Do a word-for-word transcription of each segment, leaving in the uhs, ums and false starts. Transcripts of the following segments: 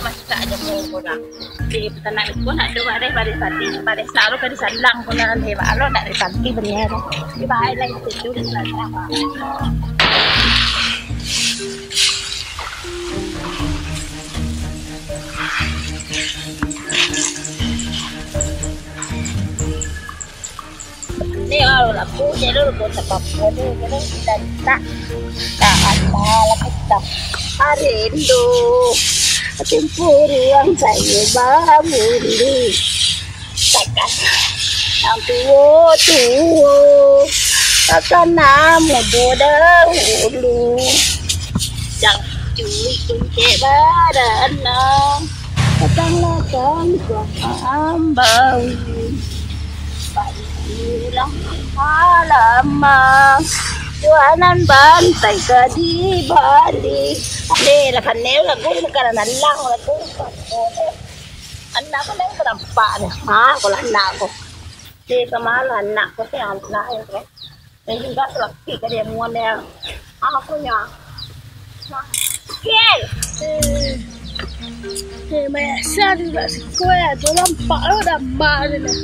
Masak aja mau orang. Di peternak itu nak tu bareh, bareh sapi, bareh nak lo ka disalang ko lah, lewat lo nak di panti beri lo. Di bahai lah itu tu di belakang. Ni kalau laku je lo, laku sebab ko ni, ko ni kita tak, tak apa, laku tak. Rindu tempo ruang sayo babundi. Takkan nan tuo-tuo, takkan nan mudo dahulu. Jan culik kuncik barana, datanglah ka ambau. Padilah alamak, jualan bantai ka dibali. Deh, lah kanai lagu ni, makanan alang lagu. Anak ko nan nampak ni. Ha, ko lah anak ko. Deh, kama lah anak ko tu nan lain ko. Dan juga salakik ka dia muan dia. Ah, aku nya. Kiel! Eh, eh, biasa juga siko ya. Tu nampak lo damak tu dah.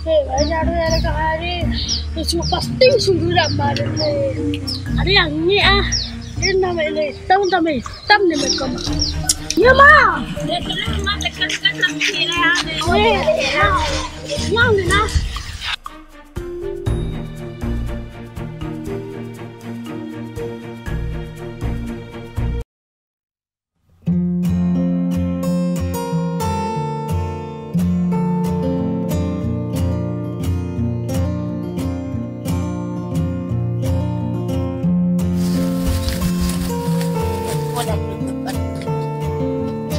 Eh, banyak tu yang dekat hari. Eh, su-, pasti suruh damak tu. Hari yang ni ah. Dia nama ini. Tahu nama ini. Tam ni mereka mah. Ya, mah. Dia tu lah, mah, tekan-tekan sampai lah. Weh, mah. Yang ni nah.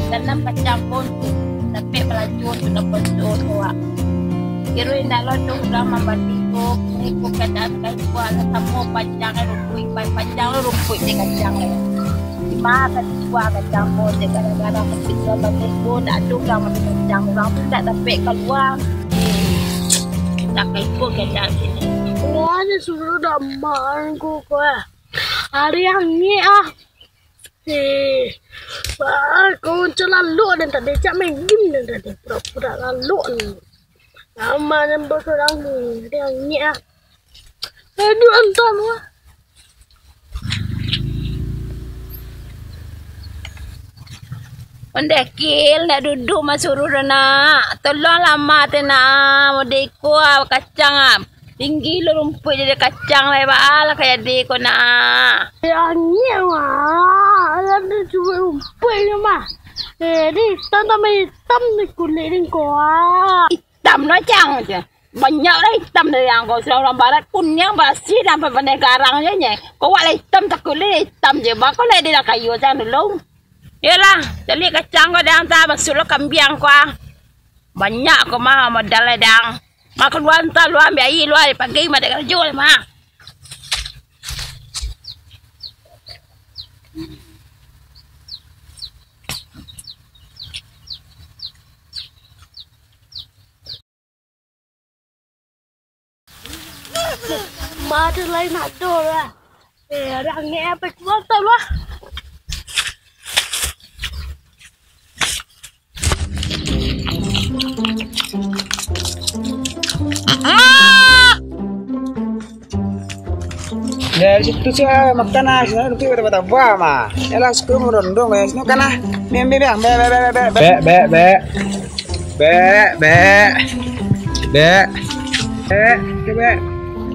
Tanam kacang pun tu, tapi balajo tu dah pun tu, tu, ah. Kiro indak lo tu urang mambali ko, kini ko kadaan kai ko, alah samo panjang rumpuik, pan-, panjang lo rumpuik dek kacang lo. Di ma ka dijual kacang ko, dek gara-gara kacang ko, bali ko, dak ado urang mambali kacang, urang tu dak dapek kalua. Eh, dak kai ko kadaan kini. Wah, ni suruh daman ko, ko, eh. Hari angin, ah. Eh, wah, ko macam lalok dan tadi, cak main game dan tadi. Pura-pura lalok ni. Lama nampak surang ni. Hari angin, ah. Aduh, antam lah. Ondeh Kil, nak duduk masuruh dah nak. Tolonglah ma teh nak. Modeko ah, kacang ah. Tinggi lo rumpuik jadi kacang lai, baa lah ka jadi ko nak. Eh, angin mah. Alah, tu cuma rumpuik je mah. Eh, di, tambah hitam ni kulik ni ko ah. Hitam lah cang je. Banyak lah hitam dari angkau. Sudah urang barat kuniang, barasiah, sampai pandai garang je nye. Kau awak lah hitam, takulik hitam je. Bako lah dia lah kayu cang dulu. Yolah, caliak kacang ko dang, antah basuak lo kambiang ko ah. Banyak ko mah modal lai dang. Mah kalua antah, lua ambiak aia, lua pagi mah dek karajo lai mah. Ma ado lai nak ado lah. Eh, ado angek apo kuat tak lah. Dari situ sih, ah, makan ah, sini nanti kata-kata buah mah. Yalah, suka merondong ya, sini kan ah. Bek, bek, bek, bek, bek, bek. Bek, bek, bek. Bek, bek. Bek. Bek, oke, bek.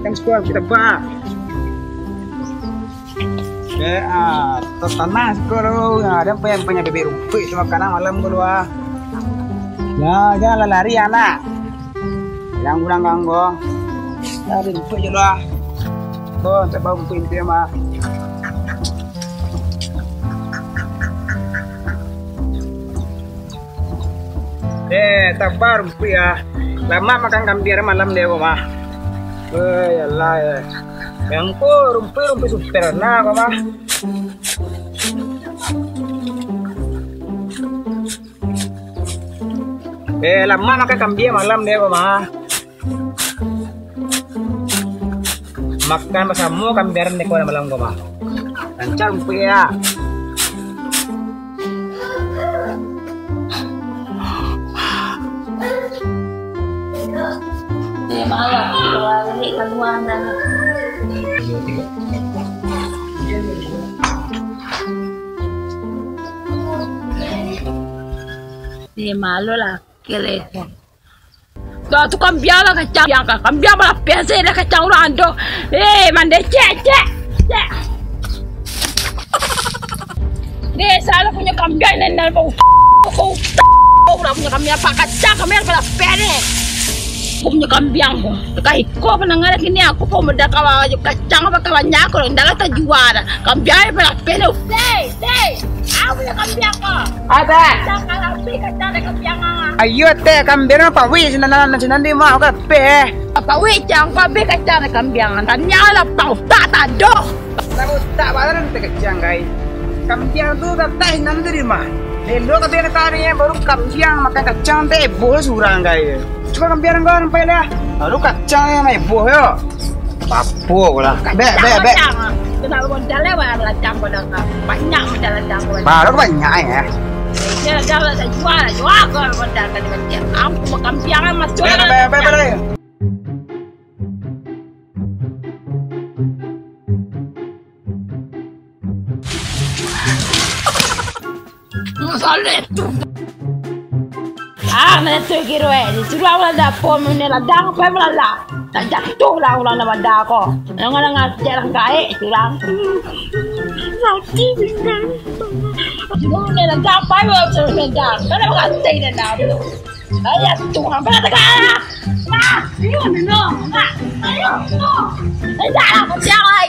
Kan suka kita buah. Eh, ah, ta-, tanang siko lu. Ah, den panyah, panyah bebek rumpuik tu makanan malam ko lu, ah. Jan, jan lah lari, anak. Jan urang ganggu. Lari rumpuik je lu, ah. Ko, tak bau rumpuik inti mah. Eh, sabar, rumpuik ah. Lamak makan kambiang malam deh, ko mah. Weh, yalah, ya. Yang ko rumpuik, rumpuik super nah, ko mah. Eh, lamak makan kambiang malam deh, ko mah. Makan basamo kambiang dek ko malam ko mah. Lancar rumpuik ya. Eh, malam, keluar, keluar, dah. Eh, malu lah, kelek. Dah tu kambiang lah kacang, kambiang balapeh se dah kacang urang tu. Eh, mandeh, cek, cek, cek. Deh, salah punyo kambiang nan, nan bau, bau, bau lah punyo kambiang, apa kacang kambiang balapeh deh. Aku punyo kambiang ko. Ka iko pandanga dah kini aku pun beda kawa kacang apa kawa nyo ko, ndak lah tajua dah. Kambiang balapeh deh. Deh, deh. Aku punyo kambiang ko. Ada. Kacang balapeh, kacang deh kambiang ah. Ayo teh, kambiang apa wih sinan, sinan di mah, oke. Peh. Apa weh, cang, ko abih kacang dek kambiang. Tanya lah, pang utak tak ado. Pang utak baru nanti kacang, gai. Kambiang tu datang nan tu di mah. Elok kata yang tadi, baru kambiang makan kacang, teh, boh surang, gai. Cuba kambiang kau nampak lah. Baru kacang yang naik boh, yo. Apa pula? Bek, bek, bek. Kacang. Kenapa modal lewat modal kacang kau dah, Kak? Banyak modal kacang kau. Baru banyak, ya. Dia dah, dah jual, jual kau modal tadi kacang. Aku makan kambiang, Mas. Bek, bek, bek, bek. Masalah tu. Ah, mana tu kiro eh? Disuruh awak ladang, pom ni ladang, apa yang melala? Tak jatuh lah ulang dalam ladang ko. Jangan dengar cek lah gaek, curang. Mati bintang. Dulu ni ladang, apa yang suruh ladang? Kan dah berhenti ladang. Ayah tu, apa nak tegak lah? Nah, ayo, Nino. Nah, ayo, Nino. Ladang lah, kau siang, ai.